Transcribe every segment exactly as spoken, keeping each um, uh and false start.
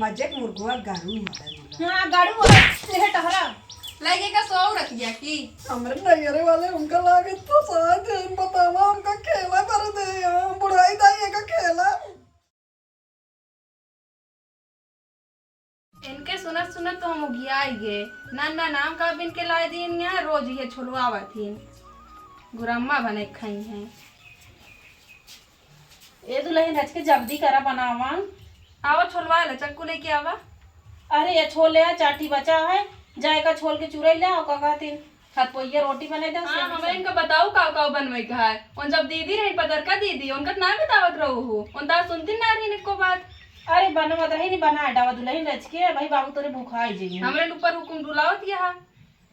अजय मुर्गवा गारू है। हाँ, गारू है। ले टहरा। लगे का सौ रख दिया की? हमरे नैहरे वाले उनका लागत तो साथ है, बतावा उनका खेला कर दे, हम बुढ़ाई दाई का खेला। इनके सुनत सुनत तो हम उगियाई गए। ना, ना, नाम का बिन के लाए दिन यहाँ, रोज ये छोलवावत ही। गुरम्मा बने खाई हैं। ए दुलहिन, रच के जल्दी करा बनावा। आवा, छोलवा ले, चक्कू लेके आवा। अरे, ये छोल ले आ, चार ठी बचा है, जाए का छोल के चुरई ले आओ, का कहतिन, खतपोइया रोटी बने दे, हाँ, हमें इनका बताऊ का का बनवे का है। उन जब दीदी रही, पतरका दीदी, उनका ना बतावत रहो हो, उन ता सुनती ना रही को बात। अरे, बनवत रही, नहीं बना डावा दुलहिन रच के, भाई बाबू तोरे भुखाई जाइए। हमरे ऊपर हुकुम डुलावत यहाँ।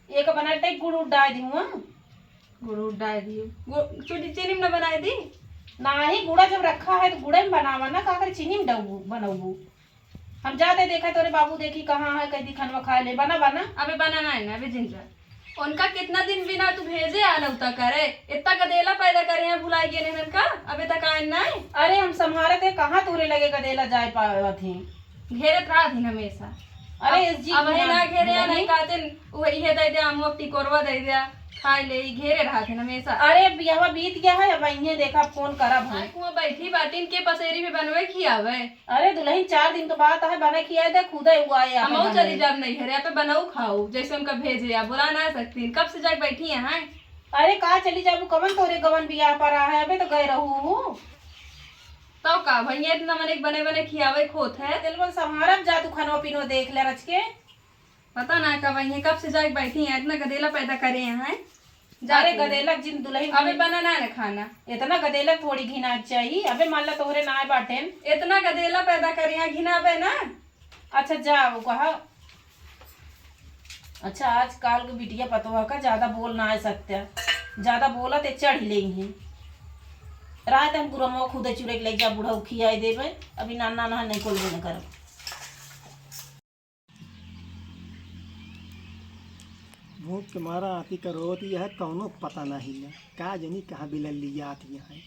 एक बनाए ते गुड़ उड़ डाल दी हुआ। गुड़ उड़ डाल दी। गु-, चूड़ी चीनी में ना बनाए दी? नाही, गुड़ा जब रखा है तो गुड़े में बनावा ना, का कर चीनी में डबू, बनबू। हम जाते देखा तोरे बाबू देखी कहाँ है, कह दी खनवा खा ले, बना, बना। अबे बना ना है ना, अबे जिंजा। उनका कितना दिन बिना तू भेजे आलौता करे, इतना गदेला पैदा करे हैं, भुला गए हैं उनका, अबे तक आए ना है। अरे हम संभारत है, कहाँ तोरे लगे गदेला जाए पावत हैं? घेरत रहत ही हमेशा। अरे अब, इस जी अब है ना घेरे या नहीं। नहीं कहते, वो इहे दे दे, हम वक्त टिकोरवा दे दे, खाए ले, ई घेरे रहत है हमेशा। अरे अब यहवा बीत गया है, अब इन्हें देखा फोन करब हम। कुआं बैठी बाटिन के पसेरी में बनवे खियावे। अरे दुलहिन, चार दिन के बात है, बने खियाए दे, खुदे हुआ है हम अपन चली बनवे। जाब नहीं घरे, आप बनाऊ खाऊ, जैसे उनका भेजे, आप बुला ना सकती, कब से जाके बैठी हैं। अरे का चली जाबू, कवन तोरे गवन बियाह पर आ है, अबे तो गए रहू। तो का भैया इतना मने बने बने खियावे खोत है। दिलवन संभारब जा तू, खनवा पीनो देख ले रच के। पता ना कब आई है, कब से जाके बैठी हैं, इतना गदेला पैदा करे हैं। जा अरे तू। गदेला जिन दुलहिन अबे बना ना ना खाना। इतना गदेला थोड़ी घिना चाहिए। अबे मान ला तोहरे नाय बाटेन। इतना गदेला पैदा करे हैं, घिनाबे ना। अच्छा जाओ कहा। अच्छा आजकल के बिटिया पतोह का ज्यादा बोल ना है सत्या। ज्यादा बोला ते चढ़ ले ही। रात हम गुरमो खुदे चुरे के ले जा बुढ़ऊ खियाई देबे। अभी नाना ना नहीं कोलबे न करब। भूख के मारा आती का रोवत यह कौनो पता नहीं है, का जनी कहाँ बिलल ली आती है।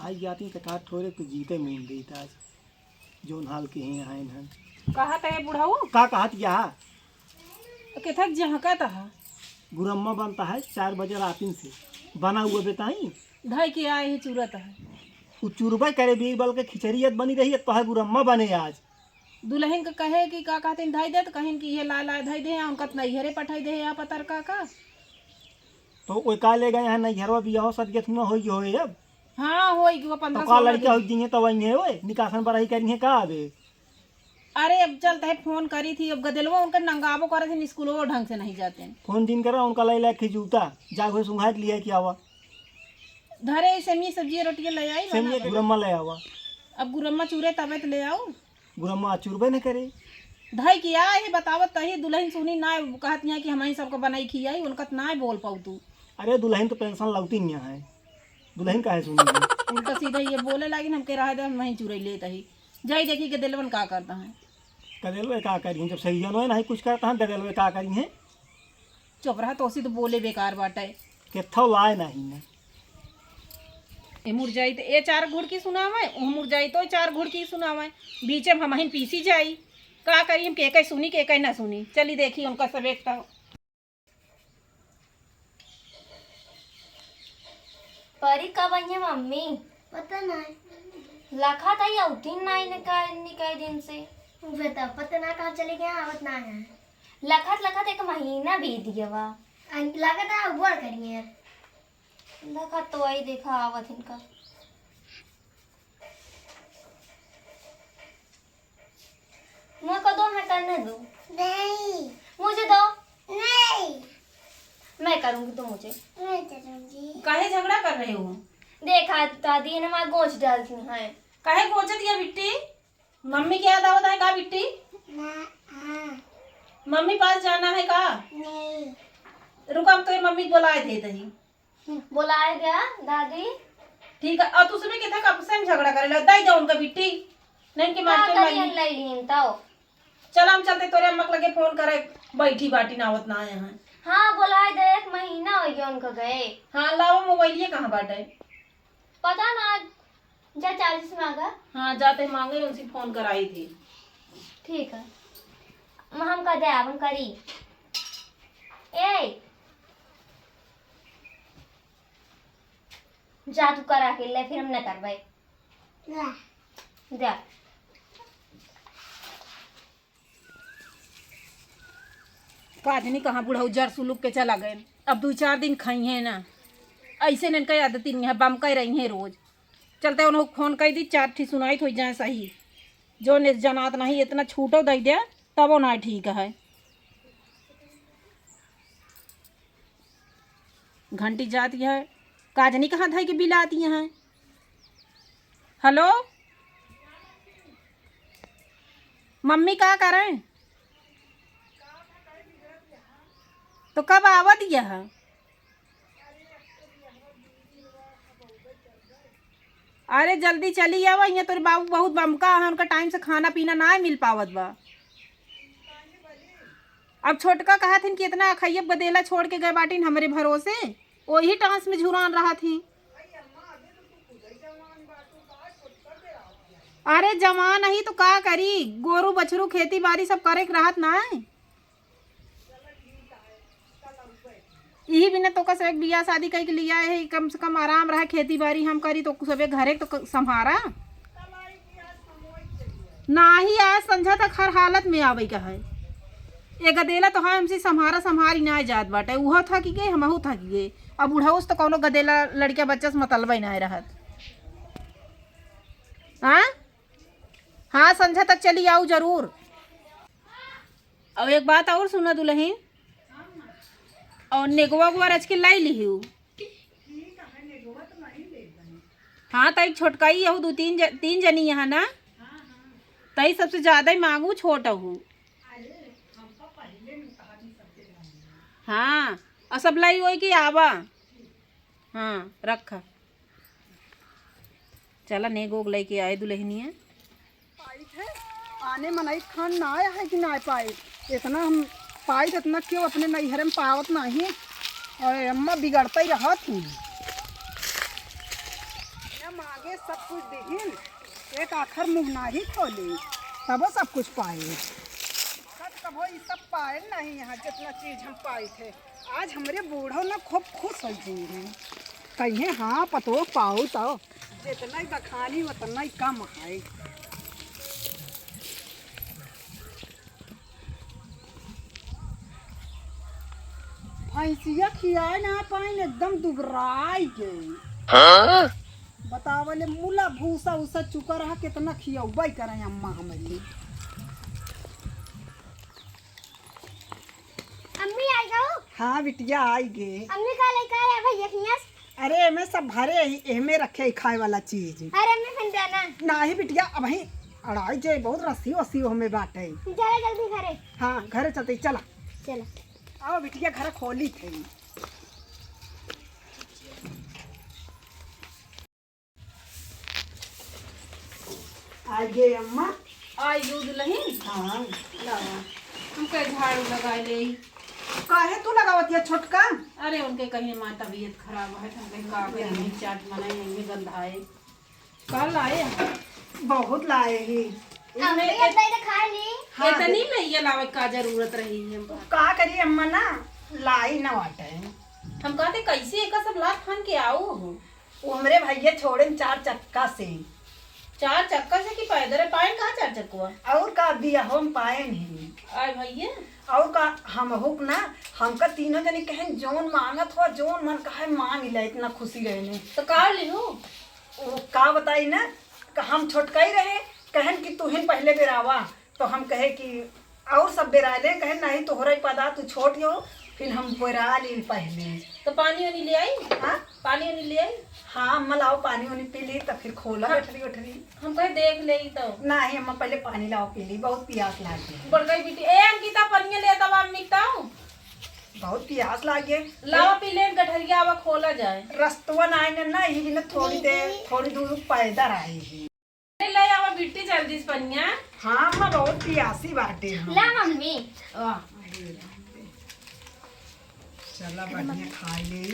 आई जाती तो का थोड़े कुछ जीते मून देत आज, जोन हाल के हैं आए हैं। कहा तय बुढ़ऊ? का कहत यह? केथक जहकत है। गुरम्मा बनता है चार बजे रातिन से, बना हुआ बेताई। धई के आए ही चुरत है। उ चुरबे करे बीरबल के खिचड़ी यद बनी रही है, तो है गुरम्मा बने आज। दुलहिन के कहे कि का कहतिन धई दे, तो कहिन कि ये लाए लाए धई दे, उनका तो नैहरे पठाई दे, यहाँ पतरका का। तो ओए का ले गए हैं नैहरवा बियाह सद के थुना होई होए अब। हाँ, होई कि वो तो पन्द्रह का सोलह लड़का दिन। होई जिंगे तो वही है ओए, निकासन बराई करी है का अबे। अरे अब चलते है फोन करी थी, अब गदेलवा उनका नंगाबो करे थे, स्कूलो ढंग से नहीं जाते हैं। फोन दिन करा उनका लाई लाए के जूता, जा घोष उंघाट लिया कि आवा। धरे सेमी सब्जी रोटी ले आई सेमी बना के दे। गुरम्मा ले आवा। अब गुरम्मा चूरे तबे तो ले आओ। गुरम्मा चुरबे न करे। धई कि आ, ये बतावत तही दुलहिन सुनी ना, कहत यहाँ कि हमही सबको बनाई खियाई, उनका त ना बोल पाऊ तू। अरे दुलहिन तो पेंशन लौटी नहीं है, दुलहिन काहे सुनी है? उल्टा सीधा ये बोले लागिन, हमके रह दे, हम वहीं चुरई लेत ही। जाई देखी गदेलवन का करता है। गदेलवे का करी हैं, जब सही जनवे नहीं कुछ करता है, गदेलवे का करी हैं? चुप रहा, तोसी तो बोले बेकार बाटे। केथो लाए नहीं ना। ए मुरझाई तो ए चार घुड़की सुनावे, ओ मुरझाई तो ए चार घुड़की सुनावे। बीचे में हमहिन पीसी जाई। का करी हम, के कई सुनी, के कई ना सुनी। चली देखी उनका सब एक तो। परी कब आई है मम्मी? पता नहीं। लखा था या उठी नहीं ने का, इतनी कई दिन से। वे तो पता ना कहाँ चली गया, आवत ना है। लखत लखत एक महीना बीत गया बा। अन-, लागत है उबड़ करिए। लखत तो आई देखा आवत इनका। मुझे को दो, मैं करने दूँ। नहीं। मुझे दो। नहीं। मैं करूँगी, तुम मुझे। मैं करूँगी। काहे झगड़ा कर रहे हो? देखा दादी ने हमारे गोंच डालती हैं। काहे गोंचत या बिट्टी? मम्मी के याद आवत है का बिट्टी? ना, हाँ। मम्मी पास जाना है का? नहीं। रुको, हम तो ये मम्मी को बुलाए देते हैं। बोलाए गया दादी। ठीक है, और तू सुने कितना कब से हम झगड़ा करे ला, दे दे उनका बिट्टी। नहीं कि का मास्टर करी मारी। हम ले लीन तो। चल हम चलते तोरे अम्मा के लगे फोन करे, बैठी बाटी ना आवत ना आए हैं। हाँ, बोलाए दे, एक महीना हो गया उनका गए। हाँ, लाओ मोबाइल ये कहाँ बाटे? पता ना, जा चालीस मांगा। हाँ, जाते मांगे उनसे फोन कराई थी। ठीक है, म-, हम कह दे, हम करी। ए, जा तू करा के ले, फिर हम न करबै। जा। का जनी कहाँ बुढ़ऊ जर सुलुक के चला गए। अब दुइ चार दिन खइहें ना, ऐसे इनका आदत ही नहीं है, बमकै रहिहें रोज। चलते उन्हों फोन कइ दी, चार ठी सुनाइत होइ जाए सही। जो ने जनात नहीं, इतना छूटो दइ दे, तबो ना ठीक है। घंटी जाती है, का जनी कहाँ धइ के बिलाती हैं। हेलो, मम्मी का करें? तो कब आवत यह? अरे जल्दी चली आवा, यहाँ तोरे बाबू बहुत बमका है, उनका टाइम से खाना पीना ना मिल पावत बा। अब छोटका कहत हिन कि इतना अखैया गदेला छोड़ के गए बाटिन हमरे भरोसे, ओही टांस में झुरान रहत ही। अरे जवान ही तो का करी, गोरू बछरू खेती बारी सब करे के रहत ना है। यही बिना तो कस एक बियाह शादी कइके लिया है, कम से कम आराम रहा, खेती बारी हम करी तो सबे घरे तो क-, संभारा। नाही, आज संझा तक हर हालत में आवे का है। ये गदेला तो है हमसे संभारा संभारी ना जात बाटे, उहो थक गए, हमहू थक गए। अब बुढ़ऊ से तो कौनो गदेला लड़का बच्चा से मतलबे ना रहत। हाँ, हाँ, संझा तक चली आऊ जरूर। और एक बात और सुना दुल्हन, और नेगवा उगवा रच के लाई लिहू। हाँ, तई छोटकाई यहू दू तीन ज-, तीन जनी यहाँ ना, तई सबसे ज्यादा ही मांगू छोट हूँ। हाँ, और सब लाई होई कि आवा। हाँ, रखा। चला, नेग ओग लइके आए दुल्हनिया। पाइत है, आने मनई खान ना आया है कि ना पाइत। इतना हम पाइत, इतना क्यों अपने नैहर में पावत नहीं। और अम्मा बिगड़ते ही रहत ही। ना मांगे सब कुछ दिहिन, एक आखर मुंह ना ही खोले, तबो सब कुछ पाए। कब कभो ई सब पाए नहीं यहाँ, जितना चीज हम पाइत है। आज हमरे बूढ़ो ना खूब खुश होइ गई हैं। कहिए, "हाँ, पतोह पाऊ तो।" जितना ही बखानी, उतना ही कम है। भैंसिया खियाए ना पाइन, एकदम दुबराई गई। हाँ? बतावले, मुला भूसा उसा चुका रहा, कितना खियौबे करे अम्मा हमरी। अम्मी आई गऊ? हाँ बिटिया, आई गे। अम्मी का लेके आया भैया हियां से? अरे एमे सब भरे ही, एमे रखे ही खाए वाला चीज। अरे अम्मी फिर देना। नाही बिटिया, अबहीं अड़ाई जे बहुत रस्सी वस्सी हमें बाटे। चला जल्दी घरे। हाँ घरे चलते, चला। चला। आओ बिटिया घर खोली थे। आ गे अम्मा। आई गयो दुल्हन। हाँ। लावा। तू कहे झाड़ू लगाए ले। काहे तू लगावत या छोटका? अरे उनके कहीं माँ तबीयत खराब है, तो हम कहीं का करी, यही चाट मनाई, यही गंधाए। का लाए? बहुत लाए ही। अम्मी, इतने अब दे दे खा ली। हाँ, इतनी दे। लइया लावे का जरूरत रही है हमका? का करी अम्मा ना, लाई ना वाटे। हम कहते कैसे एका सब लात फान के आओ हो? वो हमरे भैया छोड़े चार चक्का से। चार चक्का से कि पैदल है? पाए कहाँ चार चक्कवा? और का, बियाहो में पाए नहीं। आय भैया। और का, हम हुक ना, हमका तीनों जने कहन, "जौन मांगत हो, जौन मन कहे मांग ले, इतना खुशी रहने।" तो का लिहू? वो का बताई ना, हम छोटका ही रहे, कहन कि तुहिन पहले बेरावा, तो हम कहे कि और सब बेराए ले, कहे, "नहीं, तोहरा ही पदा, तू छोट हो, फिर हम बेरा ली पहले।" तो पानी वानी ले आई? हाँ? पानी वानी ले आई? हाँ, अम्मा, लाओ, पानी वानी पी ली, तब फिर खोला हाँ। गठरी, गठरी। हम कहे, "देख ले ही तो।" नहीं, अम्मा, पहले पानी लाओ, पी ली, बहुत पियास लागी। बड़काई बेटी, ए, अंकिता, पनिया ले, तब अम्मी ताऊ। बहुत पियास लागे। लाओ, पी ले, गठरिया, आवा, खोला जाए। रस्तवा ना आए ना, ना, यही बिना थोड़ी देर, थोड़ी दूर पैदल आई ही। ले आवा बिट्टी जल्दी से पनिया। हाँ, अम्मा, बहुत पियासी बाटे हम। ला मम्मी। आ। चला बढ़िया खाई ले।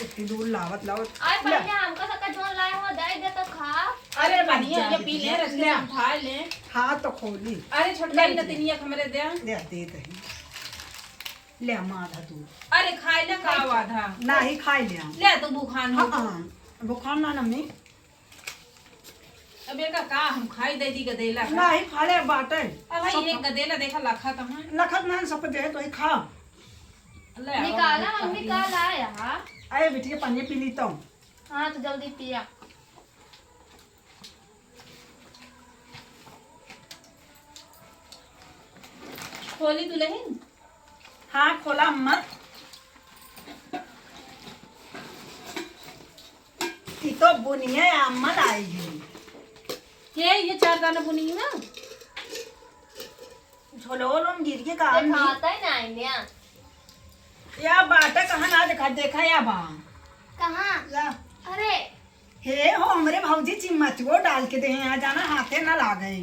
इतनी दूर लावत, लावत। अरे, ले। पहिले हमका सबका जोन लाए हो, दे दे तो खा। अरे, बढ़िया, जा ये पी ले, बिटिया, रस के ले। सब खा ले। हाँ, तो खोली। अरे, छोटका ले, नतिनिया के हमरे दे। दे, दे दही। ले, अम्मा, आधा तू। अरे, खाए ले, खाओ आधा। नाही, खाए ले। ले, तू बुखान हो। हाँ, हाँ, बुखान ना, अम्मी। अब एका का हम खाई दे दी गदेला का? नाही, खा ले, बाटे। अब भाई, सब एक गदेला देखा लखा कहाँ? लखत ना, सब दे, तो ही खा। ले, अब निकाला, हम मम्मी, निकाल। का लाया? अरे, बिटिया, पानी पी ली तो। हाँ, तो जल्दी पिया। खोली दुलहिन? हाँ, खोला अम्मा। ई तो बुनिया अम्मा लाई है। के ये चार दाना बुनी ना? झोलो ओलो में गिर के काम नहीं। देखाता ही नहीं ने। या बाटा कहाँ ना देखा, देखा या बा। कहाँ? या। अरे। हे हो, हमरे भौजी चिम्मचुओ डाल के दे हैं, आ जाना हाथे ना लागे।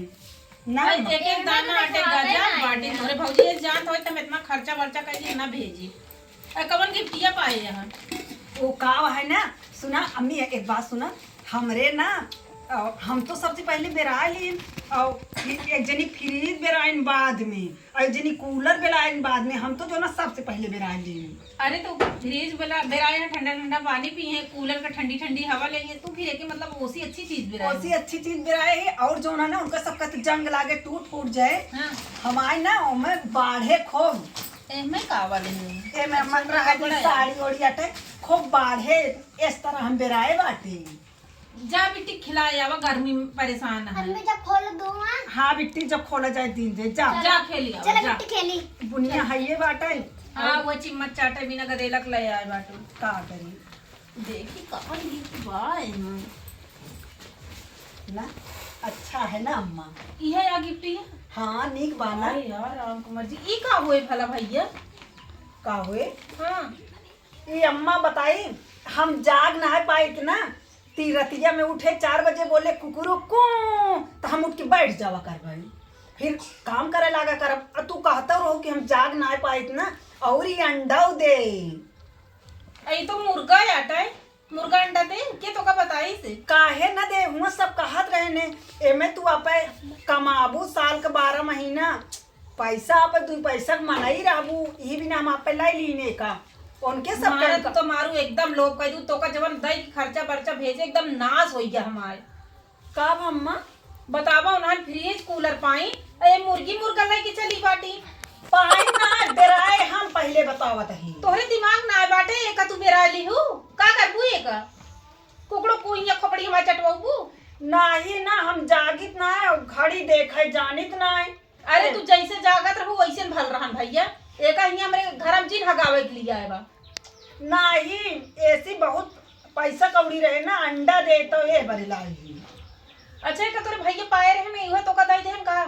ना भाई, अम्मा। एक एक एमे दाना तो आटे देखाते गजब नहीं बाटे है। तोरे भौजी, ये जानत होई त हम इतना खर्चा वर्चा कइके ना भेजी। ए, कवन गिफ्टिया पाए यहाँ? वो का है ना, सुना अम्मी, एक बात सुना, हमरे ना, अ, हम तो सबसे पहिले बेराए लीन, और एक जनी फ्रिज बेराइन बाद में, और एक जनी कूलर बेराइन बाद में, हम तो जो ना सबसे पहिले बेराए लीन। अरे तो फ्रिज बेला, बेराए हैं, ठंडा ठंडा पानी पिए, कूलर का ठंडी ठंडी हवा लेंगे, तू फिर एक मतलब ओसी अच्छी चीज बेराए ओसी हैं। अच्छी चीज बेराए है, और जो ना, ना उनका सबका तो जंग लागे, टूट फूट जाए। हाँ। हमारे ना ओमें बाढ़े खूब। एमे का वाले हैं? एमे अच्छा, मत रहा कपड़ा है। साड़ी ओड़ी आटे, खूब बाढ़े, इस तरह हम बेराए बाटे। जा बिट्टी खिलाए आवा, गर्मी में परेशान है। अम्मी, जब खोल दो, हाँ? हाँ बिट्टी, जब खोला जाए दिन दे, जा। चलो। जा खेली आवा, चलो जा। बिट्टी खेली। बुनिया चल। है ये बाटे। हाँ, वो चिम्मच चाटे बिना गदेलक ले आए बाटू। का करी? देखी कहाँ गिफ्ट बा एमे। ना, अच्छा है ना अम्मा? इहे या गिफ्ट ये? हाँ, नीक बा ना। अरे यार, राम कुमार जी, ई का होए भला भैया? का होए? हाँ। ई अम्मा बताई, हम जाग ना पाइत ना, ती रतिया में उठे चार बजे बोले कुकुरु कूं, तो हम उठ के बैठ जावा करबे, फिर काम करे लागा करब। आ तू कहता रहो कि हम जाग ना पाइत ना, और ई अंडा दे। ई तो मुर्गा आटा है, मुर्गा अंडा दे, के तोका बताई से? काहे ना दे, हुआ सब कहत रहे ने, एमे तू आपे कमाबू साल के बारह महीना, पैसा आपे दुई पैसा के मनई रहबू, यही बिना हम आपे लाई लीने का, उनके सब मारा करम तू का। तो मारू एकदम लोभ कर दू, तोका जवन दई के खर्चा बर्चा भेजे एकदम नाश होई गया हमार। का बा अम्मा? बतावा, उन्हन फ्रिज कूलर पाई, ए मुर्गी मुर्गा लेके चली बाटी। पाई ना, डेराए हम पहिले बतावत ही। तोहरे दिमाग ना बाटे, एका तू बेरा ली हूँ, का करबू एका? कुकड़ो कुइया खोपड़ी हमार चटवबू? नाही ना, हम जागित ना है, घड़ी देखे जानित ना है। अरे, तू जैसे जागत रहू, वैसे न भल रहन भैया। एका हियाँ हमरे घर में जिन हगावे के लिए आए बा। नाही, ऐसी बहुत पैसा कौड़ी रहे ना, अंडा दे तो ये बरे लाई। अच्छा, एका तोरे भैया पाए रहे में, इहो तोका दई देहन का?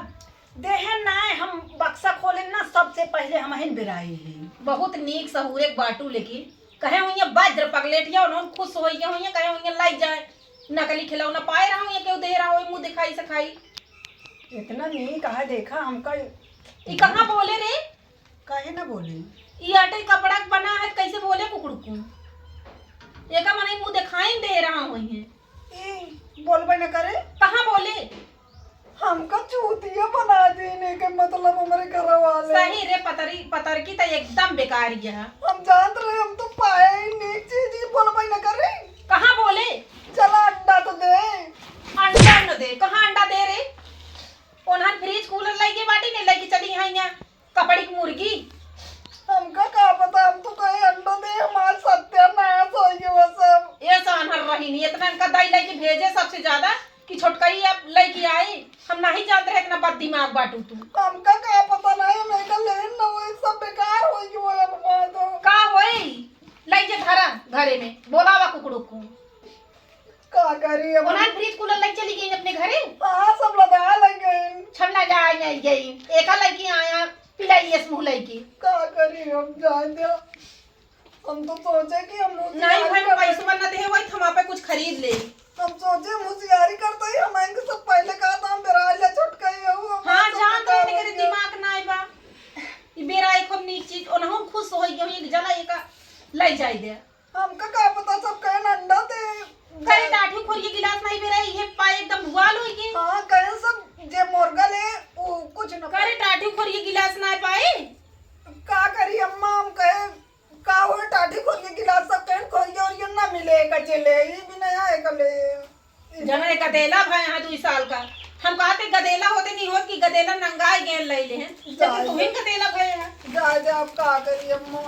देहन ना, हम बक्सा खोले ना, सबसे पहले हम हिन बेराई ही। बहुत नीक सहूरे के बाटू, लेकिन कहे हुइया वज्र पगलेटिया, उन्होंने खुश होइया हुइया, कहे हुइया लाई जाए, नकली खिलौना पाए रहा हुइया, केहू दे रहा होई, मुँह दिखाई से खाई। इतना नीक है, देखा हमका। ई कहाँ बोले रे? काहे ना बोले? ई आटे कपड़ा के बना है, कैसे बोले कुकुड़कू? एका मनई मुँह दिखाई दे रहा होई है। ई बोलबे न करे। कहाँ बोले? हमका चूतिया बना दीने के मतलब हमरे घर वाले। सही रे, पतरी, पतरकी त एकदम बेकार ही है। हम जानत रहे, हम तो पाए ही नीक चीज, ई बोलबे न करे। कहाँ बोले? चला अंडा तो दे। अंडा न दे, कहाँ अंडा दे रे? ओनहन फ्रिज कूलर लइके बाटी ने, लइके चली यहाँ, यहाँ। कपड़ी की मुर्गी। हमका का पता, हम तो कहे अंडो दे, हमार सत्यानाश हो गयो बा सब। ये सानहर रही नहीं, इतना इनका दाई लेके भेजे सबसे ज्यादा कि छोटकई अब लेके आई। हम नहीं जानते रहे इतना बद दिमाग बाटू तू। हमका का पता नहीं, हम एकर लेन न होई, सब बेकार हो गयो अब हमार तो। का होई? लेके धरा घरे में, बोलावा कुकड़ू को। का करी अब? ओनार फ्रिज कूलर लइके चली गई अपने घरे। हाँ, सब लदा लग गई। छमला जा आई, आई गई। एका लइके आया, पिलाई इस मुँह लइके। का करी हम, जाए दे। हम तो सोचे कि हम नहीं होशियारी भाई, करते पैसवा न दे, वही थमा पे कुछ खरीद ले। हम सोचे हम होशियारी करते ही हम इनके सब पहले कहा था, हम बेरा ले छोटका ही हो, हम हाँ, सब जान बेकार रहे हो तेरे गया। दिमाग ना आइबा। ई बेरा एक हम नीक चीज, ओनहु खुश होई गयो, एक जना एका लइ जाई दे। हमका का जे ले ही भी नहीं आए कले। जब एक गदेला भय यहाँ दुई साल का, हम कहते गदेला होते नहीं होत कि गदेला नंगाए गेल ले ले हैं, लेकिन जाए तुम ही दे। गदेला भय है। जाए दे, आप का करी अम्मा,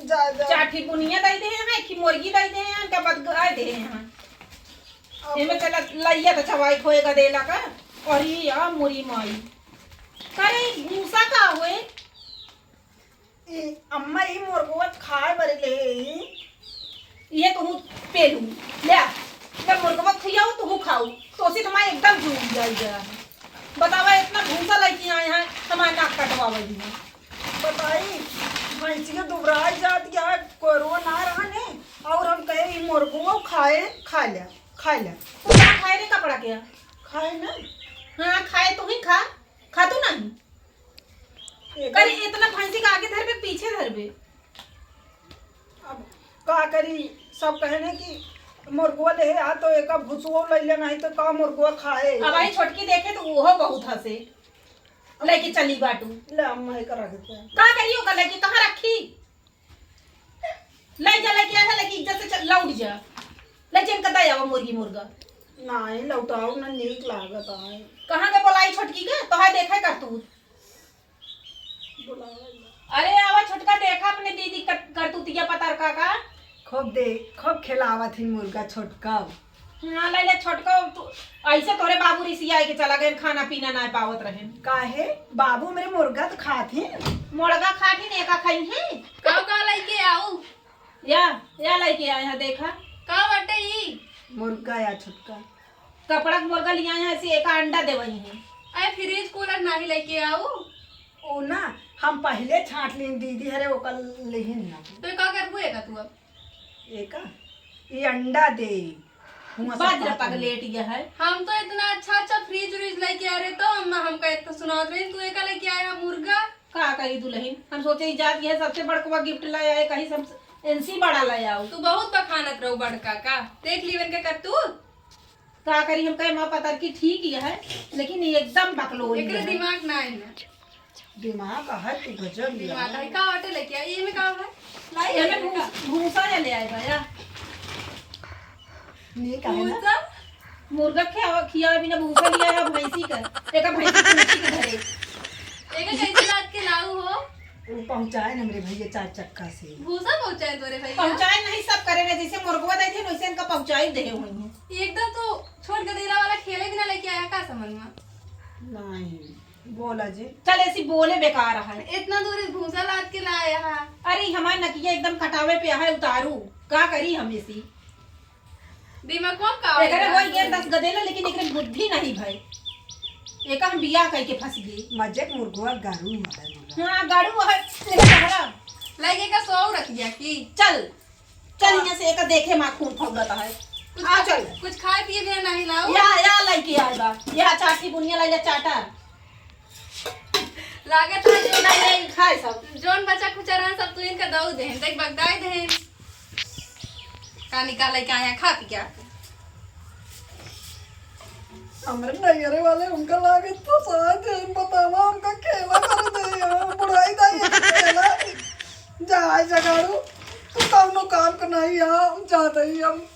जाए दे। चाठी बुनिया दे दे हैं कि मुर्गी दे दे हैं, का बद गाय दे हैं। अब एमे चला लइया तो चवाई खोए गदेला का, और ये आ मुरी माई। करे भूसा का हुए? ई अम्मा, ई मुर्गवा खाए बरे ले ही। इहे तुहू पेलू। ले, जब मुर्गवा खियाऊ, तुहू खाऊ। तोसी तुम्हारे एकदम जूझ जाई जरा। बतावा, इतना भूसा लेके आए हैं, हमारे नाक कटवावे दिया। बताई, भैंसिया दुबराई जात गया है, कोरवा ना रहने, और हम कहे, ई मुर्गवा खाए, खा ले, खा ले। तू का खाए रे कपड़ा के? खाए ना। हाँ, खाए तू ही खा, खा तू नहीं। एकर करे इतना भैंसी के आगे धरबे, पीछे धरबे। अब का करी, सब कहे ना कि मुर्गवा ले आ तो एक भुसुओ ले ले, नहीं तो का मुर्गवा खाए। अब आई छोटकी देखे तो ओहो बहुत हंसे, लेके चली बाटू। ले अम्मा, एकर रख दे। का करी ओकर लेके, कहाँ रखी? ले जा, लेके आया, लेके इज्जत से चल, लौट जा। ले जा, इनका दया वो मुर्गी मुर्गा। नहीं, लौटाओ ना, नीक लागत आए। कहाँ के बोलाई छोटकी के? तोहार देखा करतूत। अरे आवा छोटका, देखा अपने दीदी कर-, करतूतिया पतरका का। खूब दे, खूब खिलावत ही मुर्गा छोटका। हाँ, ले ले छोटका, तू ऐसे तोरे बाबू रिसिया के चला गए, खाना पीना ना पावत रहे। काहे? बाबू मेरे मुर्गा तो खात ही। मुर्गा खात ही, एका खाई है। का का लेके आऊ? या, या लेके आए हैं, देखा। का बाटे ई? मुर्गा या छोटका। कपड़ा के मुर्गा लिया है, ऐसे एक अंडा देवई है। अरे फ्रिज कूलर नाही लेके आऊ। ओ ना, हम पहले छांट लीन दीदी, हरे ओकर लेहिन ना। तो का करबू एका तू अब? एका? ई अंडा दे। हुआं से बाज रे पाक पगलेट ये है। हम तो इतना अच्छा अच्छा फ्रिज व्रिज लेके आ रहे तो अम्मा हमका इतना सुनावत रही, तू एका लेके आया मुर्गा। का करी दुल्हन, हम सोचे ई जात ये सबसे बड़कवा गिफ्ट ले आए, कहीं से हम इनसे बड़ा ले आओ। तू बहुत बखानत रहो बड़का का, देख ली इनके करतूत। का करी, हम कहे माँ पतर की ठीक ही है, लेकिन ये एकदम बकलोल एकरे है। दिमाग ना है ना। दिमाग है तो गजब ही दिमाग है। है। का बाटे लेके आई? ये में का है? लाई एमे है भूस-, का? भूसा या ले आए बा या? नी काहे ना? भूसा? मुर्गा खियावा, खियावे बिना भूसा लिया है भैंसी का। एका भैंसी भैंसी के घरे। एका कैसे लाद के लाऊ हो? वो पहुँचाए न मेरे भैया चार चक्का से। भूसा पहुँचाए तोरे भैया? पहुँचाए नहीं, सब करे ना, जैसे मुर्गवा दे थे, वैसे इनका पहुँचाए दे हुई हैं। एकदम तो छोट गदेला वाला खेले बिना लेके आया का समझ में? नहीं, बोला जी। चल, ऐसी बोले बेकार है। इतना दूर भूसा लाद के लाया है। अरे, हमारे नकिया एकदम कटावे पे है उतारू, का करी हम ऐसी? दिमाग में का एकरे होई होई गया? दस गदेला, लेकिन एकरे बुद्धि नहीं भाई। एका हम बियाह कइके फंस गई। मजे के मुर्गवा गारू है मुर्गा। हाँ, गारू है, लेकिन हमारा लगे का सौ रख दिया की? चल, चल हाँ। यहाँ से एका देखे माँ खून खौलत है। कुछ आ, खा-, चल। कुछ खाए पिए बिना नहीं लाओ। या, या लइके आए बा। या चाटी बुनिया लाई ले चाटा। लागत है जो नहीं, नहीं, खाए सब। जोन बचा खुचा रहन सब तू इनका दऊ देहन, देख बगदाई देहन। का निकाले के आया खा पी के आके। हमरे नैहरे वाले उनका लागत तो साथ है, बतावा उनका खेला कर दे यार, बुढ़ाई दाई है खेला। जा जगाड़ू, तू कौनो काम का नहीं है, हम जाते ही हम